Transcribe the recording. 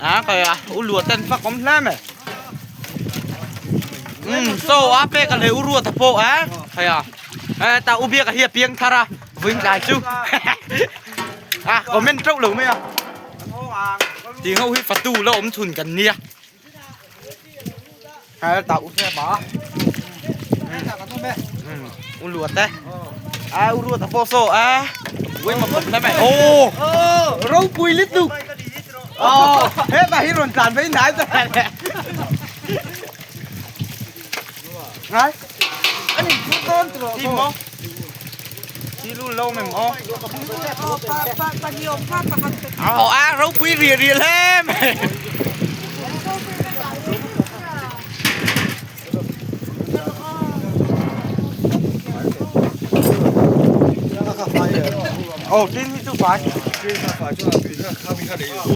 A kai a u lua ten fak awm hle mai um so a pek a leh u ruat a pawh a hei a heta u biak a hi a piang thar a vawiin tlai chu a comment teuh lo mai a tih ho hi fatu la awm chhun kan nia heta u hre ba um u luat e a u ruat a pawh saw a ui ma pawm hle mai aw ropui lutuk aw heta hi rawn tlan phei hnai ta ngai Ani thu dawn tu Ti maw Ti lu lo mem aw Aw a ropui ria ria hle mai. Ồ, tin hi chu phải.